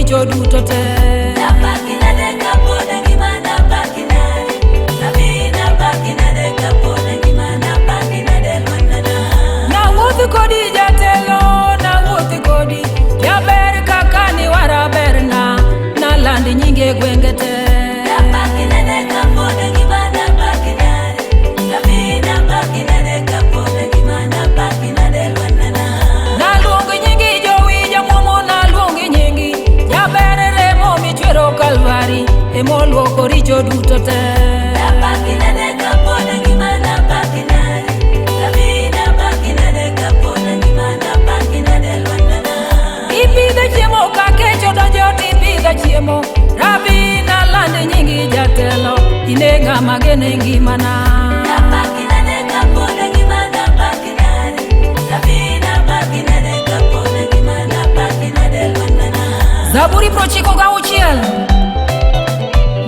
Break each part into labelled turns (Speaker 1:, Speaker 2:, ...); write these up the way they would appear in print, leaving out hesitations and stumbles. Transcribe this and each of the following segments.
Speaker 1: richo duto te.
Speaker 2: Napaki nade kapod angima, napaki nade. Rabi, napaki nade kapod angima, napaki nade lwandana.
Speaker 1: Nawuoth kodi jatelo, nawuoth kodi jaber kaka ni wara berna, naland nyinge e gwenge te.
Speaker 2: Napaki nade kapod angima, napaki nade. Rabi, napaki nade kapod angima, napaki nade lwandana.
Speaker 1: Naluong nyingi jowi jamuomo, naluong nyingi jaber remo michwero Kalvari, emoluoko richo duto te.
Speaker 2: Napaki nade kapod angima, napaki nade. Rabi, napaki nade kapod angima, napaki nade lwandana.
Speaker 1: Ipidho chiemo ka kech odonjo tipidho chiemo. Rabi naland nyingi jatelo, ine ng'ama geno e ngimana.
Speaker 2: Napaki nade kapod angima, napaki nade. Rabi, napaki nade kapod angima, napaki nade lwandana.
Speaker 1: Zaburi 96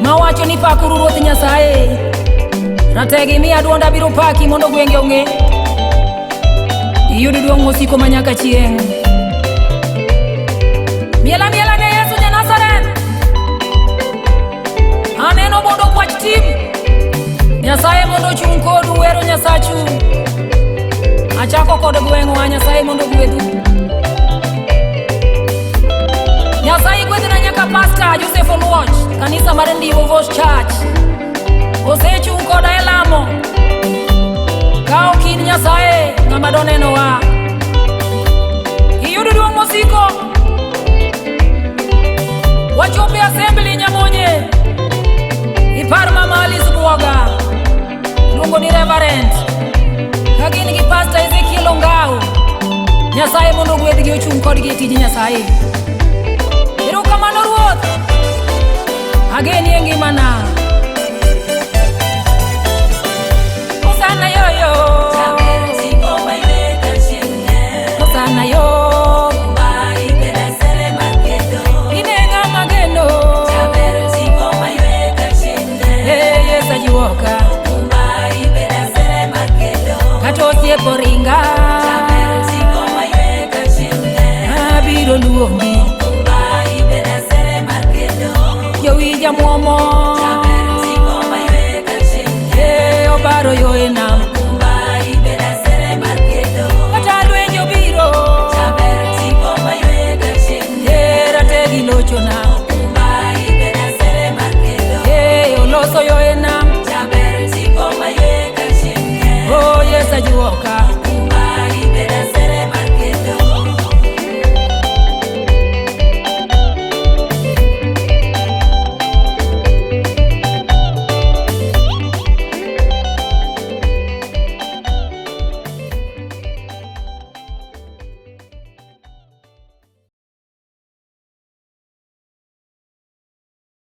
Speaker 1: mawacho ni pakuru Ruoth Nyasaye. Rategi miya duonda biro paki mondo gwenge ong'e. Iyud duong' mosiko manyaka chieng'. Miela miela ne Yesu ja Nazareth. Aneno mondo kwach tim. Nyasaye mondo ochung' kodu wero Nyasachu. Achako kod gweng'wa Nyasaye mondo gwedhu. Nyasaye gwedhna nyaka Pastor Joseph Oluoch, kanisa mar Ndiwo Voice Church. Osechung' koda e lamo. Ka ok in Nyasaye, ng'ama donenowa. Iyud duong' mosiko. Wachopo e assembly Nyamonye. Ipar Mama Alice Bwoga. Luongo ni Reverend. Ka gin gi Pastor Ezekiel Ongao. Nyasaye mondo ogwedhgi ochung' kodgi e tij Nyasaye. Erokamano Ruoth. Ageni e ngimana. Hosana yoyo.
Speaker 2: Jaber tipo maywe chieng'
Speaker 1: Hosana yo.
Speaker 2: Kumba ibeda sere makedo.
Speaker 1: Ine ng'ama geno.
Speaker 2: Jaber tipo maywe chieng'
Speaker 1: Eh, Yesu ajuoka.
Speaker 2: Kumba ibeda sere makedo.
Speaker 1: Kata osiepo ringa.
Speaker 2: Jaber tipo maywe chieng'
Speaker 1: Abiro luongi.
Speaker 2: Kumba ibeda sere makedo.
Speaker 1: Jowija muomo.
Speaker 2: Jaber tipo maywe chieng'
Speaker 1: Eh, obaro yo e nam.
Speaker 2: Kumba ibeda sere makedo.
Speaker 1: Kata lweny obiro.
Speaker 2: Jaber tipo maywe chieng'
Speaker 1: Eh, rategi lochona.
Speaker 2: Kumba ibeda sere makedo.
Speaker 1: Eh, oloso yo e nam.
Speaker 2: Jaber tipo maywe chieng'
Speaker 1: Oh, Yesu ajuoka.